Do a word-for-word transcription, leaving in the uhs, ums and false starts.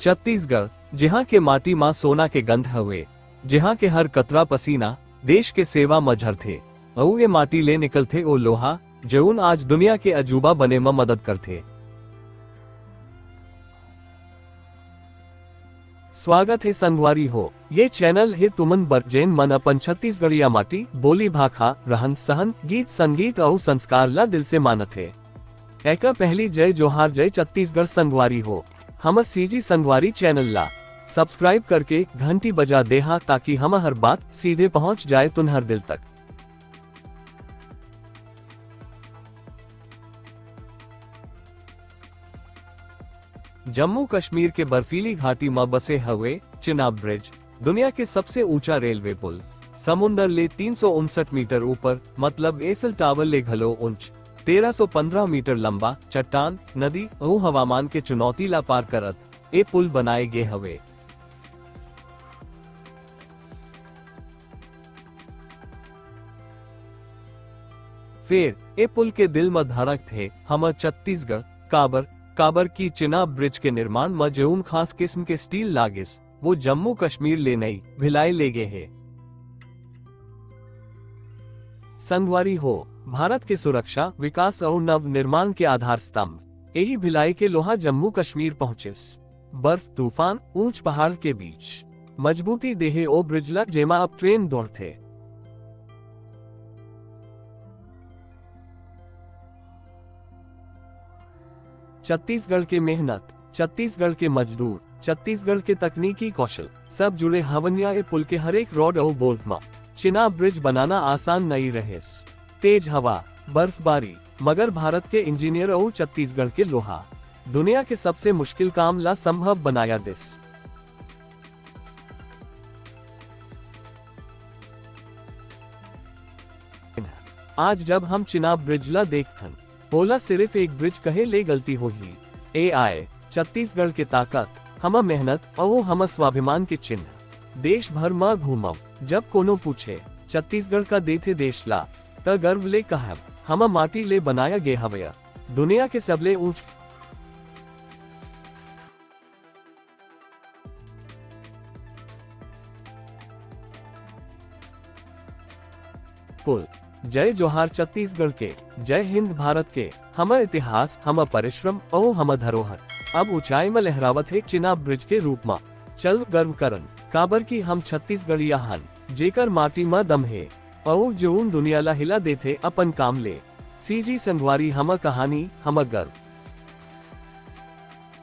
छत्तीसगढ़, जिहां के माटी म सोना के गंध हवे, जिहां के हर कतरा पसीना देश के सेवा म झरथे, अउ ए माटी ले निकलथे ओ लोहा, जउन आज दुनिया के अजूबा बने म मदद करथे। स्वागत हे संगवारी हो, ये चैनल हे तुमन बर, जेन मन अपन छत्तीसगढ़िया माटी, बोली भाखा, रहन सहन, गीत संगीत अउ संस्कार ला दिल से मानत हे। एकर पहली जय जोहार, जय छत्तीसगढ़ संगवारी हो। हमर सीजी संगवारी चैनल ला सब्सक्राइब करके घंटी बजा देहा, ताकि हमर हर बात सीधे पहुंच जाए तुन्हर दिल तक। जम्मू कश्मीर के बर्फीली घाटी म बसे हवे चिनाब ब्रिज, दुनिया के सबसे ऊंचा रेलवे पुल। समुंदर ले तीन सौ उनसठ मीटर ऊपर, मतलब एफिल टावर ले घलो ऊंच, तेरह सौ पन्द्रह मीटर लंबा, चट्टान, नदी अउ हवामान के चुनौती ला पार करत ए पुल बनाए गे हवे। फेर ए पुल के दिल म धड़कथे हमर छत्तीसगढ़। काबर? काबर कि चिनाब ब्रिज के निर्माण म जउन खास किस्म के स्टील लागिस, वो जम्मू कश्मीर ले नई भिलाई ले गे हे। संगवारी हो, भारत के सुरक्षा, विकास अउ नव निर्माण के आधार स्तंभ, एही भिलाई के लोहा जम्मू कश्मीर पहुंचिस। बर्फ, तूफान, ऊंच पहाड़ के बीच मजबूती देहे ओ ब्रिज ला, जेमा अब ट्रेन दौड़थे। छत्तीसगढ़ के मेहनत, छत्तीसगढ़ के मजदूर, छत्तीसगढ़ के तकनीकी कौशल, सब जुड़े हवंय ए पुल के हरेक रॉड अउ बोल्ट म। चिनाब ब्रिज बनाना आसान नई रहेस। तेज हवा, बर्फबारी, मगर भारत के इंजीनियर अउ छत्तीसगढ़ के लोहा दुनिया के सबसे मुश्किल काम ला संभव बनाया दिस। आज जब हम चिनाब ब्रिज ला देखथन, ओला सिर्फ एक ब्रिज कहे ले गलती होही। एआई, छत्तीसगढ़ के ताकत, हमर मेहनत अउ हमर स्वाभिमान के चिन्ह। देश भर म घूमव, जब कोनो पूछे, "छत्तीसगढ़ का देथे देश ला?" त गर्व ले कहब, "हमर माटी ले बनाया गे हवय दुनिया के सबले ऊंच पुल।" जय जोहार छत्तीसगढ़ के, जय हिंद भारत के। हमर इतिहास, हमर परिश्रम अउ हमर धरोहर अब ऊंचाई म लहरावत हे चिनाब ब्रिज के रूप म। चल गर्व करन, काबर कि हम छत्तीसगढ़िया हन, जेकर माटी म दम हे अउ जउन दुनिया ला हिला देथे अपन काम ले। सीजी संगवारी, हमर कहानी, हमर गर्व।